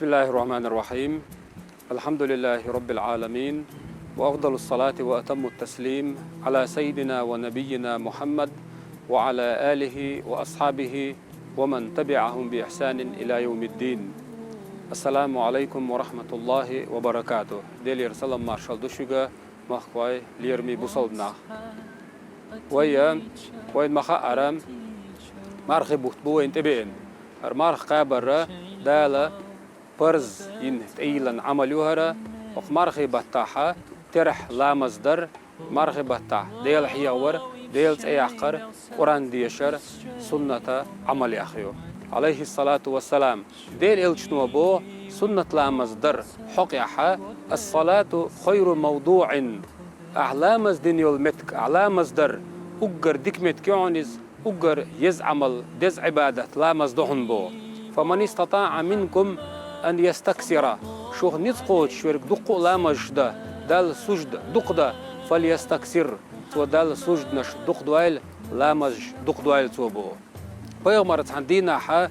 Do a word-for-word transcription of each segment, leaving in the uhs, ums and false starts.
بسم الله الرحمن الرحيم. الحمد لله رب العالمين، وأفضل الصلاة وأتم التسليم على سيدنا ونبينا محمد وعلى آله وأصحابه ومن تبعهم بإحسان إلى يوم الدين. السلام عليكم ورحمة الله وبركاته. Делера салам-маршалла ду шуьга, махкахой, лераме бусалба нах. Вай, вайна ма хаъара, мархий бутт бу вайна тӀебеана. ХӀара марха кхабар Дала парз йина тӀейиллина Ӏамал ю хӀара, хӀокху мархий баттахь терахь ламаз дар, мархий баттахь Дела хьехавар, Делан цӀе яккхар, Къуръан дешар, сунната Ӏамал яхь ю. Ӏалайхиссалату вассалам, Делан элчано боху, суннат ламаз дар хьокъехь: «Ас-салату хайру мавдуъин». Ахь ламаз дина йолу меттиг, ахь ламаз дар, уггар дика меттиг ю хьуна иза, уггар еза Ӏамал, деза Ӏибадат ламаз ду хьуна боху. «Фаман истатаъа минкум ан ястаксира». Шух ницкъ кхочуш верг дуккха а ламазаш дан, Далла сужда дукха дан, «фальястаксир». Цо Далла сужданаш дукха дойла, ламазаш дукха дойла цо боху. Пайхамар цхьана дийнахь,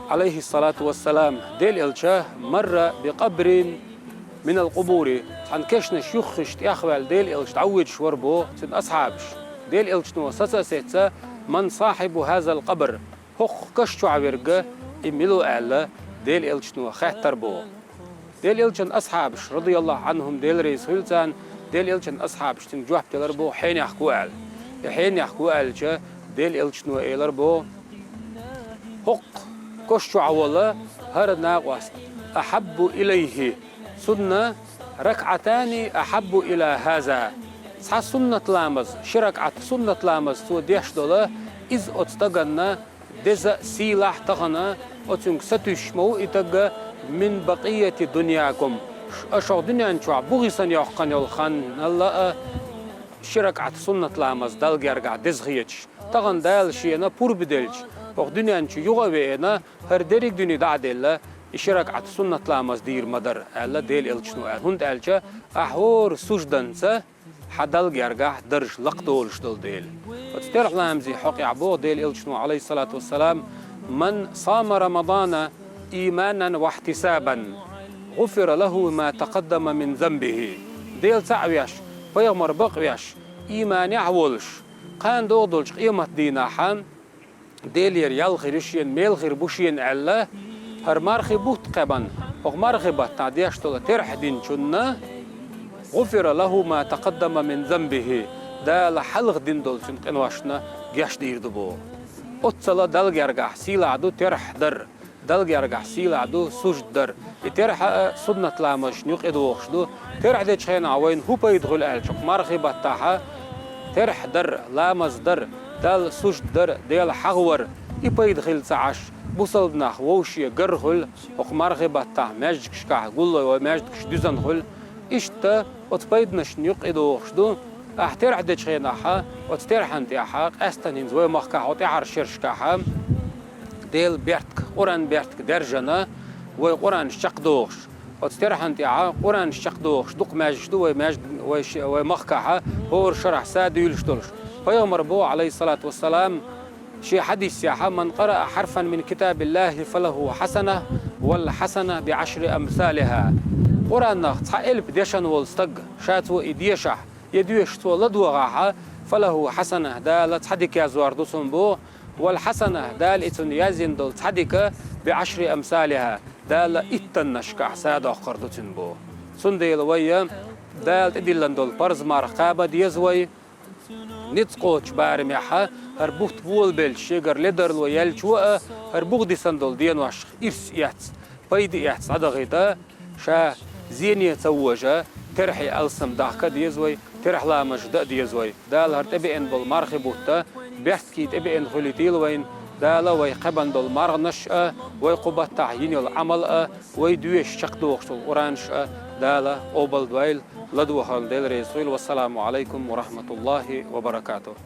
Ӏалайхиссалату вассалам, Делан элча, марра би къабрин минал къубури, цхьана кешнаш юххехь тӀехваьлла Делан элча дӀавоьдуш вара боху цуьнан асхьабаш. Делан элчано саца а сецна: «Ман сахьибу хазал къабр?» «ХӀокху каш чохь верг и мила ву?» — аьлла, Делан элчано хаьттар боху. Делан элчан асхьабаш, радияллаху Ӏанхум, Дела реза хуьлда царна, Делан элчан асхьабаш цуьнга жоп делар боху: «Хьенех ву», — аьлла. И «Хьенех ву» аьлча, Делан элчано элар боху: «ХӀокху каш чохь волу хӀара накъост, ахьаббу илайхи, цунна ракаъатани ахьаббу ила хаза». Цхьа суннат ламаз, ши ракаъат суннат ламаз цо деш долу, иза оцу стаганна деза а, сийлахь а тахана, оцуьнга сатуьйсуш ма ву и стаг, «мин бакъияти дуньякум». Ш-, аша хӀокху дуьнен чохь бухисан йоккхуш йолу ханна а ши ракаъат суннат ламаз Далла гергахь деза хеташ. Тахана Дала шена пурба делча, хӀокху дуьнен чу юха а веана, хӀара дерриг а дуьне дӀа а делла, и ши ракаъат суннат ламаз дийр ма дара, аьлла Делан элчано аьлла. ХӀунда аьлча ахь хӀора сужданца хьан Далла гергахь дарж лакхадолуш долу дела. Оцу терахь ламазан хьокъехь боху Делан элчано, Ӏалайхиссалату вассалам: «Ман сама Рамадана иманан ва ихьтисабан, гӀуфира лаху ма такъаддама мин занбихи». Дела цхьаъ веш, пайхамар бакъ веш, иманехь а волуш, кхана догӀу долчу къематдийнахь Делера ял хир ю шена, мел хир бу шена аьлла, хӀара мархий бутт кхаьбна, хӀокху мархий баттахь деш долу терахь динчунна, «гӀуфира лаху ма такъаддама мин занбихи», Дала хьалха дина долу цуьнан къиношна гечдийр ду боху. Оццала Далла гергахь сийлахь ду терахь дар, Далла гергахь сийлахь ду сужда дар. И терахь а суннат ламазашна юкъа догӀуш ду. Терахь дечу хенахь вайна хӀун пайда хуьлу аьлча, мархий баттахь терахь дар, ламаз дар, Далла сужда дар, Дела хьахавар, и пайда хилла ца Ӏаш, бусалба нах вовшех гар хуьлу, хӀокху мархий баттахь маьждигашкахь гулло вай маьждигаш дуьзна хуьлу. Иштта оцу пайданашна юкъа догӀуш ду. Ахь терахь дечу хенахь, оцу терахьна тӀехь, къаьсттина хӀинца вай махкахь, хӀокху тӀаьхьарчу шерашкахь, Делан бертах, Къуръан бертах даьржина, вай Къуръанаш чекхдохуш. Оцу терахьна тӀехь Къуръанаш чекхдохуш дукха маьждигаш ду вай маьжд-, вай ш-, вай махкахь, хӀора шарахь са дуьйлуш долуш. Пайхамар боху, Ӏалайхиссалату вассалам, шен хьадисехь: «Ман къараа хьарфан мин китабиллахи фалаху хьасана, вал хьасана би Ӏашри амсалиха». Къуръанах цхьа элп дешна волу стаг, ша цо и дешахь, я доьшуш цо ладогӀахь, «фалаху хьасана», Дала цхьа дика яздор ду цунна боху, «вал хьасана», Дала и цунна яздина долу цхьа дика, «би Ӏашри амсалиха», Дала иттаннашкахь са доккхур ду цунна боху. Цундела вай Дала тӀедиллина долу парз марха кхаба деза вай, ницкъ кхочу барамехь хӀара бутт болабелча, шегара ледарло яьлча а, хӀара бухадисна долу деношка ирс эцна, пайда эцна дӀадахийта, ша зене ца вожа, терахье алсам дахка а деза вай, терахь ламазаш дан а деза вай. Дала хӀара тӀебеана болу мархий бутт бертахь тӀебеана хуьлийтийла вайна, Дала вай кхаьбна долу марханаш а, вай кху баттахь йина йолу Ӏамал а, вай доьшуш чекхдохуш долу Къуръанаш а Дала къобалдойла, ладогӀарна Дела реза хуьлда. Вассаламу Ӏалайкум ва рахьматуллахӀи ва баракатухӀ.